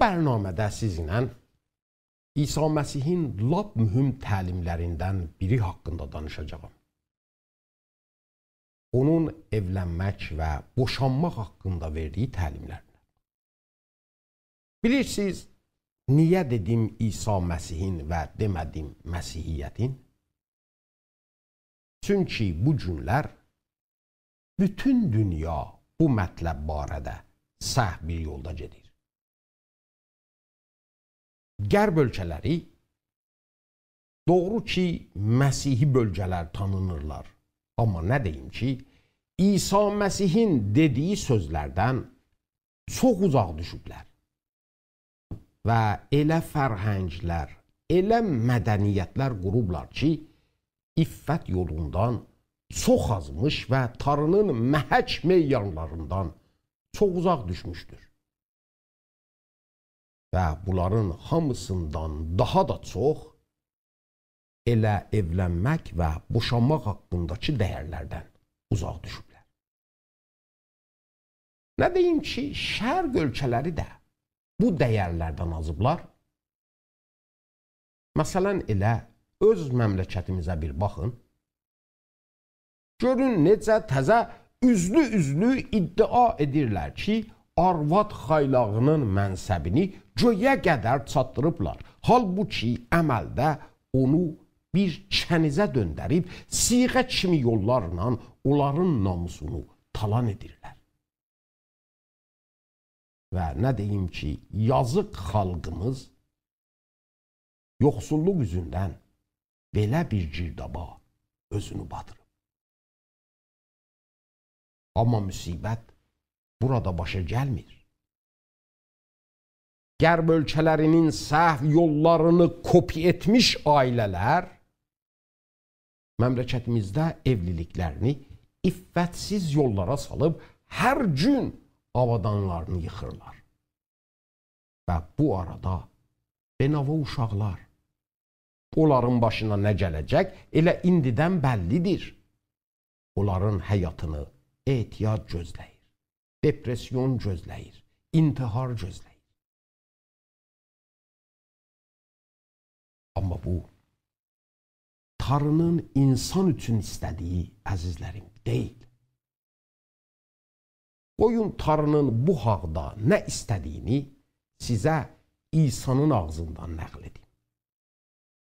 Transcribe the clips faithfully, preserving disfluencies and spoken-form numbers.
برنامه‌ده سیزینله عیسی مسیحین لاپ مهم تعلیملریندن بیری حاقیندا دانیشاجاغام. اونون ائولنمک و بوشانماق حاقیندا وئردیگی تعلیملر. بیلیرسینیز، نییه دئدیم عیسی مسیحین و دئمه‌دیم مسیحیتین؟ چونکی بو گونلر بوتون دونیا بو مطلب باره‌ده سهو بیر یولدا گئدیر. غرب اؤلکه‌لری، دوغرو کی، مسیحی بؤلگه‌لر تانینیرلار، آمما نه دئییم کی، عیسی مسیحین دئدیگی سؤزلردن چوخ اوزاق دوشوبلر. و ائله فرهنگلر، ائله مدنیتلر قوروبلار کی، عفت یولوندان چوخ آزمیش و تارینین محک معیارلاریندان چوخ اوزاق دوشموشدور. و بونلارین هامیسیندان داها دا چوخ ائله ائولنمک و بوشانماق حاقینداکی دیرلردن اوزاق دوشوبلر. نه دئییم کی، شرق اؤلکه‌لری ده بو دیرلردن آزیبلار. مثلا، ائله اؤز مملکتیمیزه بیر باخین. گؤرون، نئجه تزه اوزلو-اوزلو ادعا ائدیرلر کی، آرواد خایلاغینین منصبینی گؤیه قدر چاتدیریبلار. حالبوکی عملده اونو بیر کنیزه دؤندریب، صیغه کیمی یوللارلا اونلارین ناموسونو تالان ائدیرلر. و نه دئییم کی، یازیق خالقیمیز یوخسوللوق اوزوندن بئله بیر گیردابا اؤزونو باتیریب. آمما مصیبت بورادا باشا گلمیر. غرب اؤلکه‌لرینین سهو یوللارینی کپی ائتمیش عائله‌لر مملکتیمیزده ائولیلیکلرینی عفتسیز یوللارا سالیب هر گون آوادانلارینی ییخیرلار. و بو آرادا بینوا اوشاقلار، اونلارین باشینا نه گله‌جک، ائله ایندیدن بللی‌دیر. اونلارین حیاتینی اعتیاد گؤزله‌ییر، دپرسیون گؤزله‌ییر، انتحار گؤزله‌ییر. آمما بو، تارینین اینسان اوچون ایسته‌دیگی، عزیزلریم، دئییل. قویون تارینین بو حاقدا نه ایسته‌دیگینی سیزه عیسانین آغزیندان نقل ائدیم.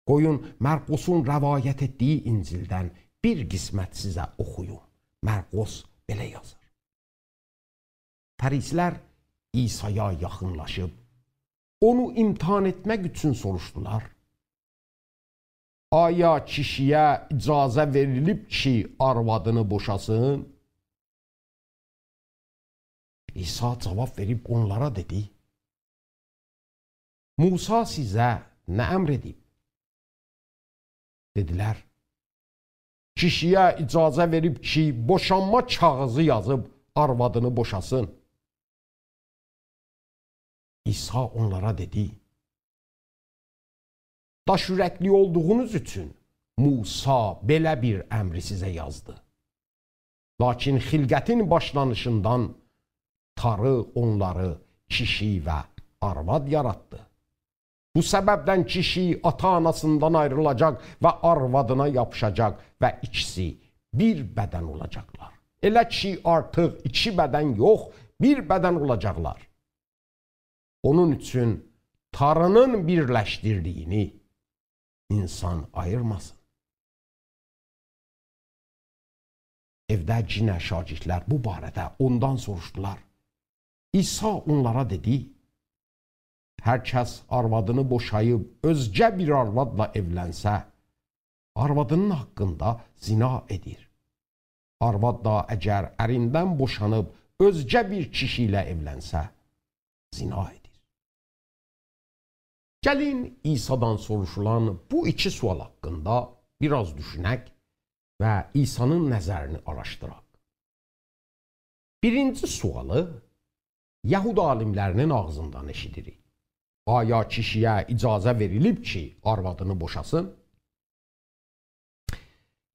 قویون مرقسون روایت ائتدیگی انجیلدن بیر قسمت سیزه اوخویوم. مرقس بئله یازیر. فریسی‌لر عیسایا یاخینلاشیب، اونو امتحان ائتمک اوچون سوروشدولار: «آیا کیشی‌یه اجازه وئریلیب کی، آروادینی بوشاسین؟» عیسی جواب وئریب اونلارا دئدی: «موسی سیزه نه امر ائدیب؟» دئدیلر: «کیشی‌یه اجازه وئریب کی، بوشانما کاغیذی یازیب آروادینی بوشاسین.» عیسی اونلارا دئدی: «داش اورکلی اولدوغونوز اوچون موسی بئله بیر امری سیزه یازدی. لاکین خلقتین باشلانیشیندان تاری اونلاری کیشی و آرواد یاراتدی. بو سببدن کیشی آتا-آناسیندان آیریلاجاق و آروادینا یاپیشاجاق و ایکیسی بیر بدن اولاجاقلار. ائله کی، آرتیق ایکی بدن یوخ، بیر بدن اولاجاقلار. اونون اوچون تارینین بیرلشدیردیگینی اینسان آییرماسین.» ائوده یئنه شاگردلر بو باره‌ده اوندان سوروشدولار. عیسی اونلارا دئدی: «هر کس آروادینی بوشاییب اؤزگه بیر آروادلا ائولنسه، آروادینین حاقیندا زنا ائدیر. آرواد دا اگر اریندن بوشانیب اؤزگه بیر کیشی ایله ائولنسه، زنا ائدیر.» گلین، عیسادان سوروشولان بو ایکی سؤال حاقیندا بیر آز دوشونک و عیسانین نظرینی آراشدیراق. بیرینجی سؤالی یهود عالیملرینین آغزیندان ائشیدیریک: «آیا کیشی‌یه اجازه وئریلیب کی، آروادینی بوشاسین؟»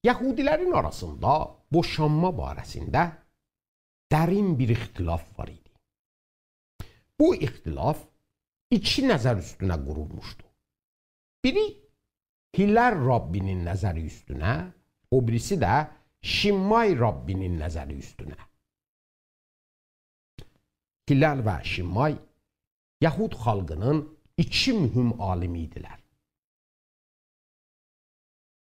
یهودی‌لرین آراسیندا بوشانما باره‌سینده درین بیر اختلاف وار ایدی. بو اختلاف ایکی نظر اوستونه قورولموشدو. بیری هلال ربی‌نین نظری اوستونه، او بیریسی ده شمای ربی‌نین نظری اوستونه. هلال و شمای یهود خالقی‌نین ایکی مهم عالیمی ایدیلر.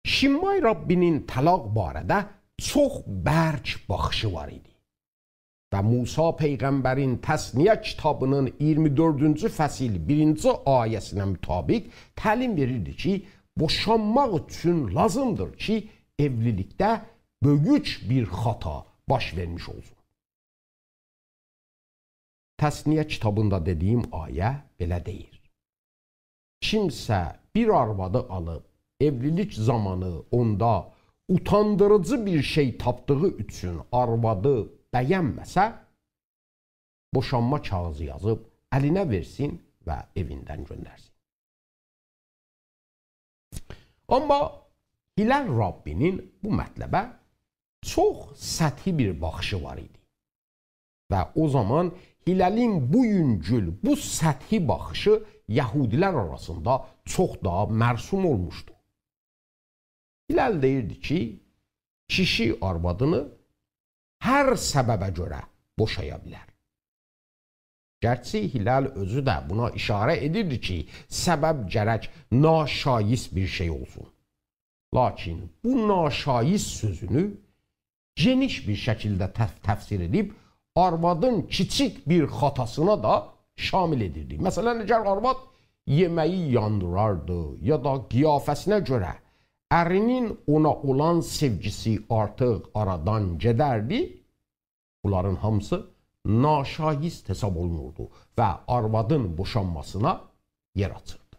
شمای ربی‌نین طلاق باره‌ده چوخ برک باخیشی وار ایدی. و موسی پیغمبرین تثنیه کیتابی‌نین اییرمی دؤردونجو فصل بیرینجی آیه‌سینه مطابق تعلیم وئریردی کی، بوشانماق اوچون لازیمدیر کی، ائولیلیکده بؤیوک بیر خطا باش وئرمیش اولسون. تثنیه کیتابیندا دئدیگیم آیه بئله دئییر: کیمسه بیر آروادی آلیب، ائولیلیک زامانی اوندا اوتاندیریجی بیر شئی تاپدیغی اوچون آروادی بَینمه‌سه، بوشانما کاغیذی یازیب الینه وئرسین و ائویندن گؤندرسین. آمما هلال ربی‌نین بو مطلبه چوخ سطحی بیر باخیشی وار ایدی. و او زامان هلالین بو یونگول، بو سطحی باخیشی یهودی‌لر آراسیندا چوخ داها مرسوم اولموشدو. هلال دئییردی کی، کیشی آروادینی هر سببه گؤره بوشایا بیلر. گرچی هلال اؤزو ده بونا اشاره ائدیردی کی، سبب گرک ناشایست بیر شئی اولسون. لاکین بو ناشایست سؤزونو گئنیش بیر شکیلده تف-، تفسیر ائدیب، آروادین کیچیک بیر خطاسینا دا شامل ائدیردی. مثلا، اگر آرواد یئمه‌یی یاندیراردی یا دا قیافه‌سینه گؤره اری‌نین اونا اولان سئوگیسی آرتیق آرادان گئدردی، بونلارین هامیسی ناشایست حساب اولونوردو و آروادین بوشانماسینا یئر آچیردی.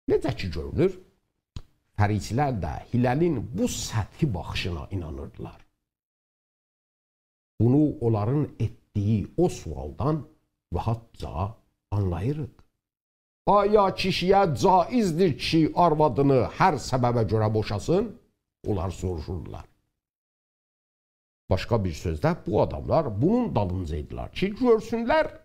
نئجه کی گؤرونور، فریسی‌لر ده هلالین بو سطحی باخیشینا اینانیردیلار. بونو اونلارین ائتدیگی او سؤالدان راحتجا آنلاییریق. «آیا کیشی‌یه جایزدیر کی، آروادینی هر سببه گؤره بوشاسین؟» اونلار سوروشوردولار. باشقا بیر سؤزده، بو آداملار بونون دالینجا ایدیلر کی، گؤرسونلر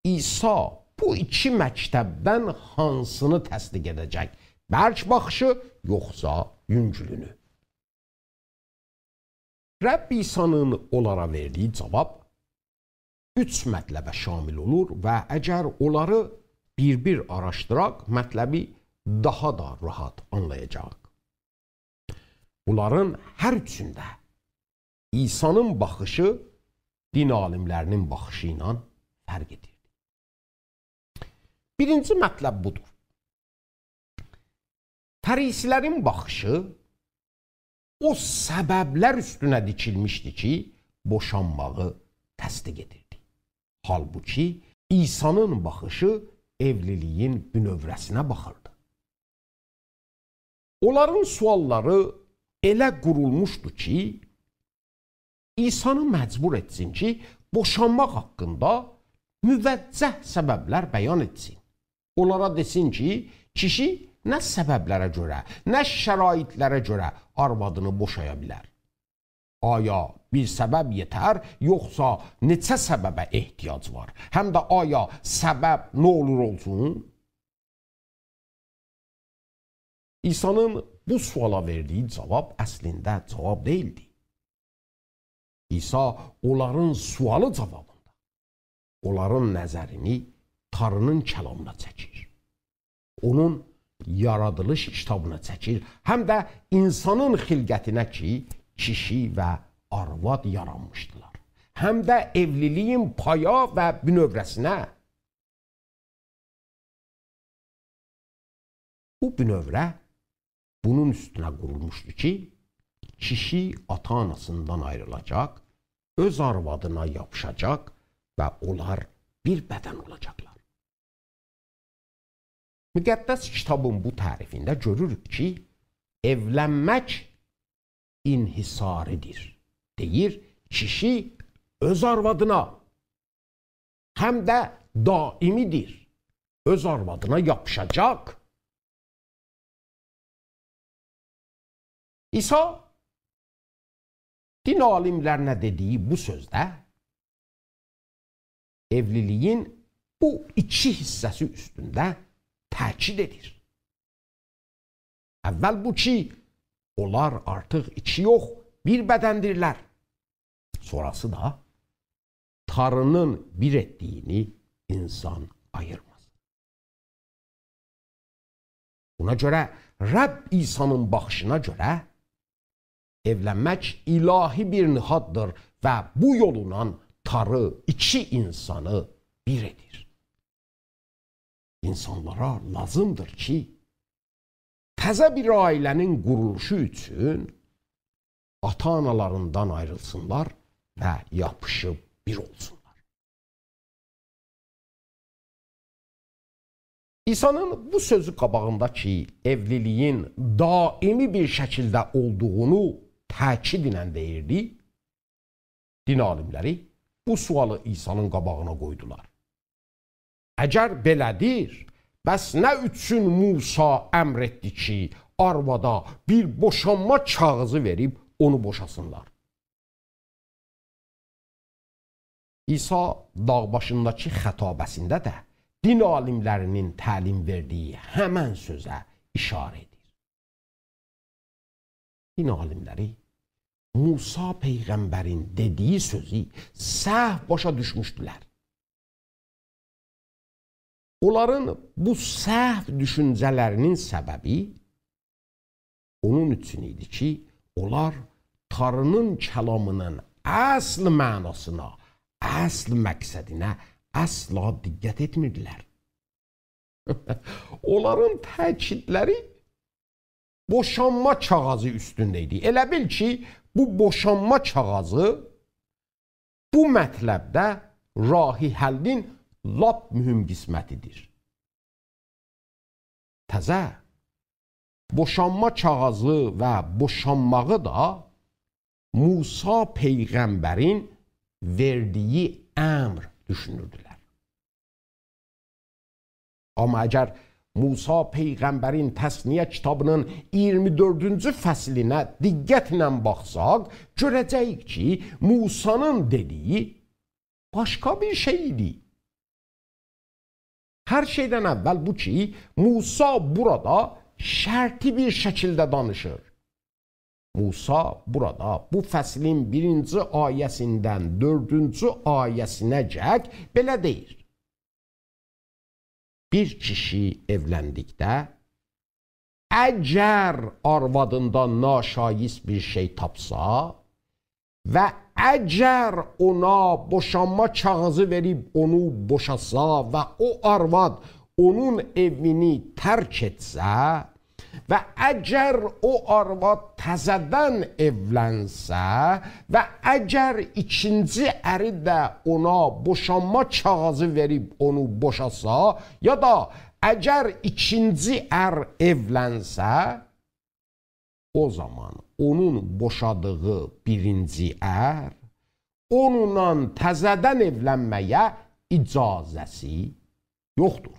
عیسی بو ایکی مکتبدن هانسینی تصدیق ائده‌جک، برک باخیشی، یوخسا یونگولونو. رب عیسی‌نین اونلارا وئردیگی جواب اوچ مطلبه شامل اولور و اگر اونلاری بیر-بیر آراشدیراق، مطلبی داها دا راحت آنلایاجاغیق. بونلارین هر اوچونده عیسی‌نین باخیشی دین عالیملری‌نین باخیشی ایله فرق ائدیردی. بیرینجی مطلب بودور. فریسی‌لرین باخیشی او سببلر اوستونه دیکیلمیشدی کی، بوشانماغی تصدیق ائدیردی. حالبوکی عیسی‌نین باخیشی ائولیلیگین بونؤوره‌سینه باخیردی. اونلارین سؤاللاری ائله قورولموشدو کی، عیسی‌نی مجبور ائتسین کی، بوشانماق حاقیندا موجه سببلر بیان ائتسین. اونلارا دئسین کی، کیشی نه سببلره گؤره، نه شرایطلره گؤره آروادینی بوشایا بیلر؟ آیا بیر سبب یئتر، یوخسا نئچه سببه احتیاج وار؟ هم ده آیا سبب نه اولور اولسون؟ عیسی‌نین بو سؤالا وئردیگی جواب اصلینده جواب دئییلدی. عیسی اونلارین سؤالی جوابیندا اونلارین نظرینی تاری‌نین کلامینا چکیر. اونون یارادیلیش کیتابینا چکیر، هم ده اینسانین خلقتینه کی، کیشی و آرواد یارانمیشدیلار. هم ده ائولیلیگین پایا و بونؤوره‌سینه. بو بونؤوره بونون اوستونه قورولموشدو کی، کیشی آتا-آناسیندان آیریلاجاق، اؤز آروادینا یاپیشاجاق و اونلار بیر بدن اولاجاقلار. مقدس کیتابین بو تعریفینده گؤروروک کی، ائولنمک انحصاری‌دیر. دئییر، کیشی اؤز آروادینا، هم ده دائمی‌دیر. اؤز آروادینا یاپیشاجاق. عیسی دین عالیملرینه دئدیگی بو سؤزده ائولیلیگین بو ایکی حیصه‌سی اوستونده تأکید ائدیر. اول بو کی، اونلار آرتیق ایکی یوخ، بیر بدندیرلر. سونراسی دا، تاری‌نین بیر ائتدیگینی اینسان آییرماز. بونا گؤره رب عیسی‌نین باخیشینا گؤره ائولنمک الهی بیر نهاددیر و بو یولونان تاری ایکی اینسانی بیر ائدیر. اینسانلارا لازیمدیر کی، تزه بیر عائله‌نین قورولوشو اوچون آتا-آنالاریندان آیریلسینلار و یاپیشیب بیر اولسونلار. عیسی‌نین بو سؤزو قاباغیندا کی، ائولیلیگین دائمی بیر شکیلده اولدوغونو تأکید ایله دئییردی، دین عالیملری بو سؤالی عیسی‌نین قاباغینا قویدولار: «اگر بئله‌دیر، بس نه اوچون موسی امر ائتدی کی، آروادا بیر بوشانما کاغیذی وئریب اونو بوشاسینلار؟» عیسی داغ باشینداکی خطابه‌سینده ده دین عالیملری‌نین تعلیم وئردیگی همن سؤزه ایشاره ائدیر. دین عالیملری موسی پیغمبرین دئدیگی سؤزو سهو باشا دوشموشدولر. اونلارین بو سهو دوشونجه‌لری‌نین سببی اونون اوچون ایدی کی، اونلار تاری‌نین کلامی‌نین اصل معناسینا، اصل مقصدینه اصلا دقت ائتمیردیلر. اونلارین تأکیدلری بوشانما کاغیذی اوستونده ایدی. ائله بیل کی، بو بوشانما کاغیذی بو مطلبده راه حلین لاپ مهم قسمتی‌دیر. تزه بوشانما کاغیذی و بوشانماغی دا موسی پیغمبرین وئردیگی امر دوشونوردولر. آمما اگر موسی پیغمبرین تثنیه کیتابی‌نین اییرمی دؤردونجو فصلینه دقتله باخساق، گؤره‌جه‌ییک کی، موسی‌نین دئدیگی باشقا بیر شئی ایدی. هر شئیدن اول بو کی، موسی بورادا شرطی بیر شکیلده دانیشیر. موسی بورادا بو فصلین بیرینجی آیه‌سیندن دؤردونجو آیه‌سینه‌جک بئله دئییر: بیر کیشی ائولندیکده، اگر آروادیندا ناشایست بیر شئی تاپسا و اگر اونا بوشانما کاغیذی وئریب اونو بوشاسا و او آرواد اونون ائوینی ترک ائتسه، و اگر او آرواد تزه‌دن ائولنسه و اگر ایکینجی اری ده اونا بوشانما کاغیذی وئریب اونو بوشاسا، یا دا اگر ایکینجی ار ائولنسه، او زامان اونون بوشادیغی بیرینجی ار اونونلا تزه‌دن ائولنمه‌یه اجازه‌سی یوخدور.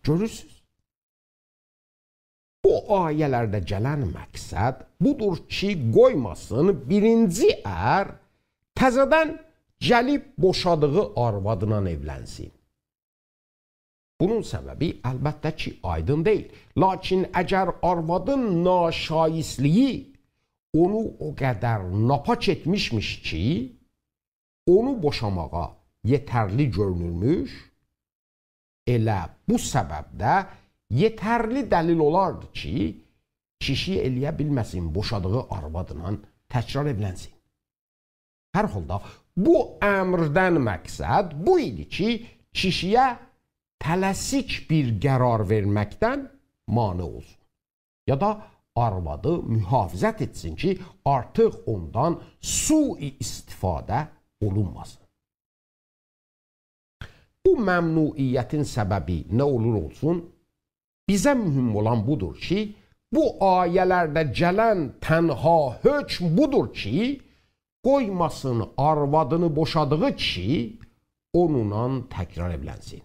گؤرورسوز؟ بو آیه‌لرده گلن مقصد بودور کی، قویماسین بیرینجی ار تزه‌دن گلیب بوشادیغی آروادینان ائولنسین. بونون سببی البته کی، آیدین دئییل. لاکین اگر آروادین ناشایستلیگی اونو او قدر ناپاک ائتمیشمیش کی، اونو بوشاماغا یئترلی گؤرونورموش، ائله بو سبب ده یئترلی دلیل اولاردی کی، کیشی ائلیه بیلمه‌سین بوشادیغی آروادلا تکرار ائولنسین. هر حالدا بو امردن مقصد بو ایدی کی، کیشی‌یه تله‌سیک بیر قرار وئرمکدن مانع اولسون. یا دا آروادی محافظت ائتسین کی، آرتیق اوندان سوء استفاده اولونماسین. بو ممنوعیتین سببی نه اولور اولسون، بیزه مهم اولان بودور کی، بو آیه‌لرده گلن تنها حکم بودور کی، قویماسین آروادینی بوشادیغی کیشی اونونلا تکرار ائولنسین.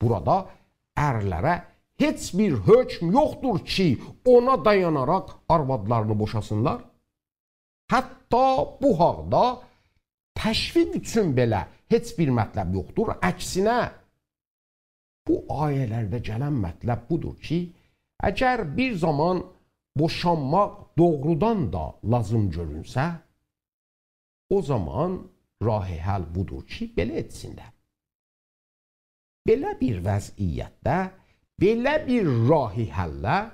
بورادا ارلره هئچ بیر حکم یوخدور کی، اونا دایاناراق آروادلارینی بوشاسینلار. حتی بو حاقدا تشویق اوچون بئله هئچ بیر مطلب یوخدور. عکسینه، بو آیه‌لرده گلن مطلب بودور کی، اگر بیر زامان بوشانماق دوغرودان دا لازیم گؤرونسه، او زامان راه حل بودور کی، بئله ائتسینلر. بئله بیر وضعیتده، بئله بیر راه حله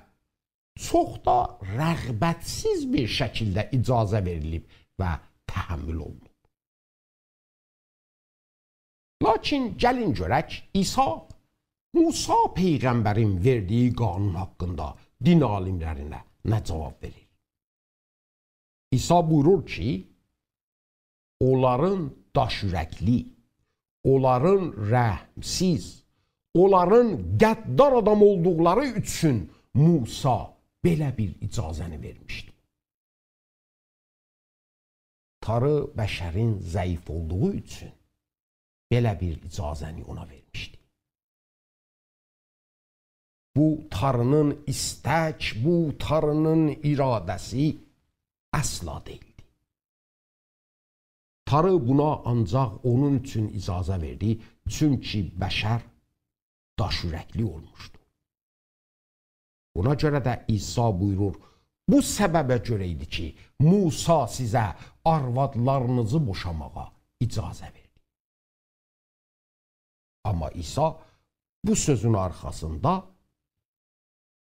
چوخ دا رغبتسیز بیر شکیلده اجازه وئریلیب و تحمل اولونوب. لاکین گلین گؤرک، عیسی موسی پیغمبرین وئردیگی قانون حاقیندا دین عالیملرینه نه جواب وئریر؟ عیسی بویورور کی، اونلارین داش اورکلی، اونلارین رحمسیز، اونلارین غدار آدام اولدوقلاری اوچون موسی بئله بیر اجازه‌نی وئرمیشدی. تاری بشرین ضعیف اولدوغو اوچون بئله بیر اجازه‌نی اونا وئرمیشدی. بو تاری‌نین ایستک، بو تاری‌نین اراده‌سی اصلا دئییلدی. تاری بونا آنجاق اونون اوچون اجازه وئردی، چونکی بشر داش اورکلی اولموشدو. بونا گؤره ده عیسی بویورور، بو سببه گؤره ایدی کی، موسی سیزه آروادلارینیزی بوشاماغا اجازه وئردی. آمما عیسی بو سؤزون آرخاسیندا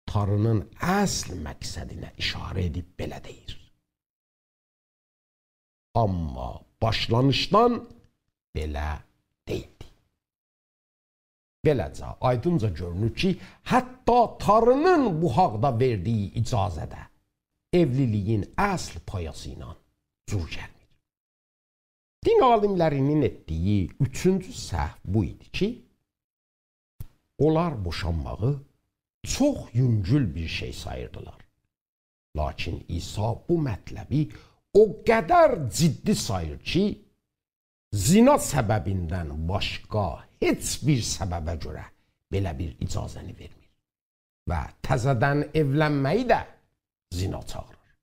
تاری‌نین اصل مقصدینه اشاره ائدیب بئله دئییر: آمما باشلانیشدان بئله دئییلدی. بئله‌جه، آیدینجا گؤرونور کی، حتی تاری‌نین بو حاقدا وئردیگی اجازه ده ائولیلیگین اصل پایاسی ایله جور گلمیر. دین عالیملرینین ائتدیگی اوچونجو سهو بو ایدی کی، اونلار بوشانماغی چوخ یونگول بیر شئی ساییردیلار. لاکین عیسی بو مطلبی او قدر جدی ساییر کی، زنا سببیندن باشقا هئچ بیر سببه گؤره بئله بیر اجازه‌نی وئرمیر و تزه‌دن ائولنمه‌یی ده زنا چاغیریر.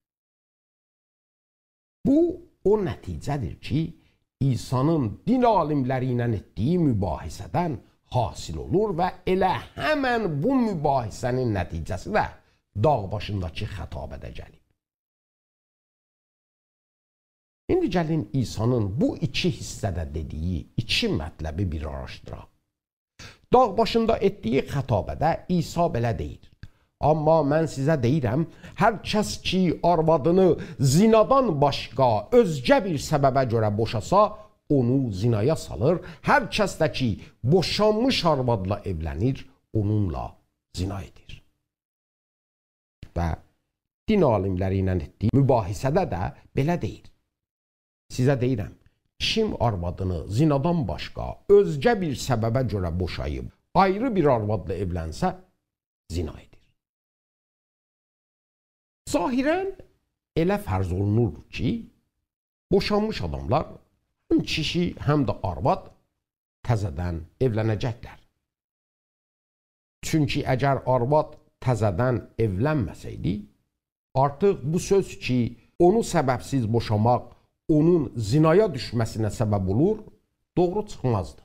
بو، او نتیجه‌دیر کی، عیسی‌نین دین عالیملری ایله ائتدیگی مباحثه‌دن حاصل اولور و ائله همن بو مباحثه‌نین نتیجه‌سی ده داغ باشینداکی خطابه‌ده گلیب. ایندی گلین عیسی‌نین بو ایکی حیصه‌ده دئدیگی ایکی مطلبی بیر آراشدیراق. داغ باشیندا ائتدیگی خطابه‌ده عیسی بئله دئییر: «آمما من سیزه دئییرم، هر کس کی، آروادینی زنادان باشقا اؤزگه بیر سببه گؤره بوشاسا، اونو زنایا سالیر. هر کس ده کی، بوشانمیش آروادلا ائولنیر، اونونلا زنا ائدیر.» و دین عالیملری ایله ائتدیگی مباحثه‌ده ده بئله دئییر: «سیزه دئییرم، کیم آروادینی زنادان باشقا اؤزگه بیر سببه گؤره بوشاییب، آیری بیر آروادلا ائولنسه، زنا ائدیر.» ظاهراً ائله فرض اولونور کی، بوشانمیش آداملار، هم کیشی، هم ده آرواد تزه‌دن ائولنه‌جکلر. چونکی اگر آرواد تزه‌دن ائولنمه‌سه‌یدی، آرتیق بو سؤز کی، اونو سببسیز بوشاماق اونون زنایا دوشمه‌سینه سبب اولور، دوغرو چیخمازدی.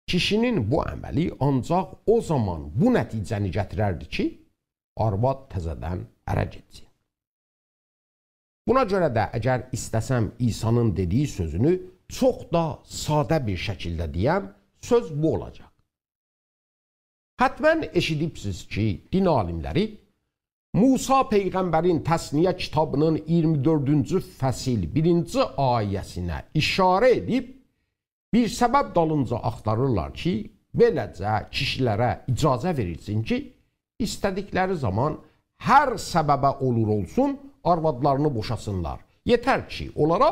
کیشی‌نین بو عملی آنجاق او زامان بو نتیجه‌نی گتیرردی کی، آرواد تزه‌دن اره گئتسین. بونا گؤره ده، اگر ایسته‌سم عیسی‌نین دئدیگی سؤزونو چوخ دا ساده بیر شکیلده دئیم، سؤز بو اولاجاق. حتماً ائشیدیبسیز کی، دین عالیملری موسی پیغمبرین تثنیه کیتابی‌نین اییرمی دؤردونجو فصل بیرینجی آیه‌سینه اشاره ائدیب، بیر سبب دالینجا آختاریرلار کی، بئله‌جه کیشی‌لره اجازه وئریلسین کی، ایسته‌دیکلری زامان هر سببه اولور اولسون، آروادلارینی بوشاسینلار. یئتر کی، اونلارا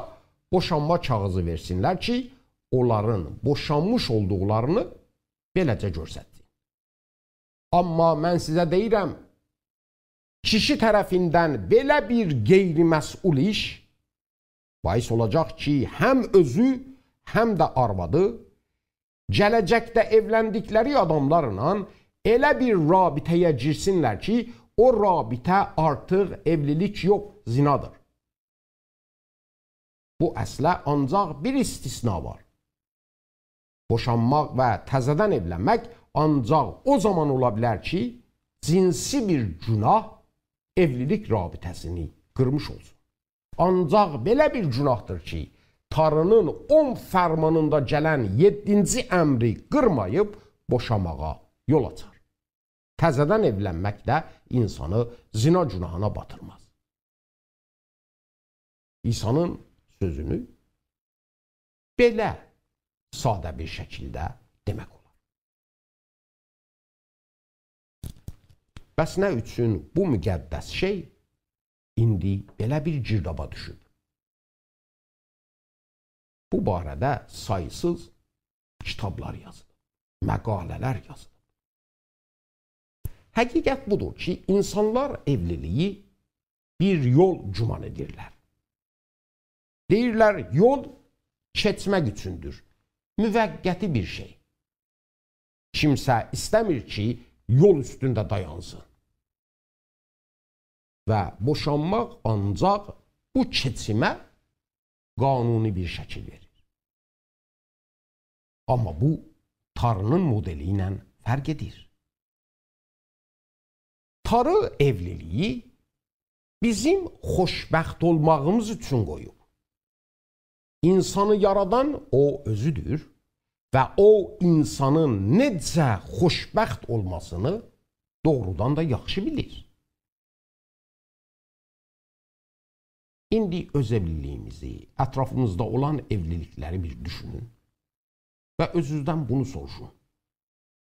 بوشانما کاغیذی وئرسینلر کی، اونلارین بوشانمیش اولدوقلارینی بئله‌جه گؤسترسین. آمما من سیزه دئییرم، کیشی طرفیندن بئله بیر غیرمسئول ایش باعث اولاجاق کی، هم اؤزو، هم ده آروادی گله‌جکده ائولندیکلری آداملارلا ائله بیر رابطه‌یه گیرسینلر کی، او رابطه آرتیق ائولیلیک یوخ، زنادیر. بو اصله آنجاق بیر استثنا وار. بوشانماق و تزه‌دن ائولنمک آنجاق او زامان اولا بیلر کی، جنسی بیر گوناه ائولیلیک رابطه‌سینی قیرمیش اولسون. آنجاق بئله بیر گوناهدیر کی، تاری‌نین اون فرمانیندا گلن یئددینجی امری قیرماییب بوشاماغا یول آچار. تزه‌دن ائولنمک ده اینسانی زنا گوناهینا باتیرماز. عیسی‌نین سؤزونو بئله ساده بیر شکیلده دئمک اولار. بس نه اوچون بو مقدس شئی ایندی بئله بیر گیردابا دوشوب؟ بو باره‌ده سایسیز کیتابلار یازیلیب، مقاله‌لر یازیلیب. حقیقت بودور کی، اینسانلار ائولیلیگی بیر یول گمان ائدیرلر. دئییرلر، یول کئچمک اوچوندور. موقتی بیر شئی. کیمسه ایسته‌میر کی، یول اوستونده دایانسین. و بوشانماق آنجاق بو کئچیمه قانونی بیر شکیل وئریر. آمما بو، تاری‌نین مودلی ایله فرق ائدیر. تاری ائولیلیگی بیزیم خوشبخت اولماغیمیز اوچون قویوب. اینسانی یارادان او اؤزودور و او، اینسانین نئجه خوشبخت اولماسینی دوغرودان دا یاخشی بیلیر. ایندی اؤز ائولیلیگیمیزی، اطرافیمیزدا اولان ائولیلیکلری بیر دوشونون و اؤزونوزدن بونو سوروشون: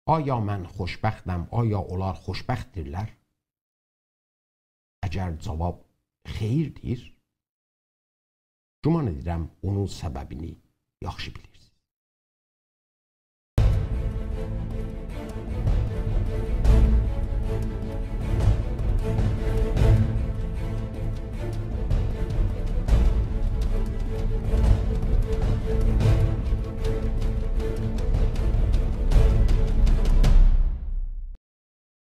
«آیا من خوشبختم؟ آیا اونلار خوشبختدیرلر؟» اگر جاواب خئیردیر، گمان ائدیرم، اونون سببینی یاخشی بیلین.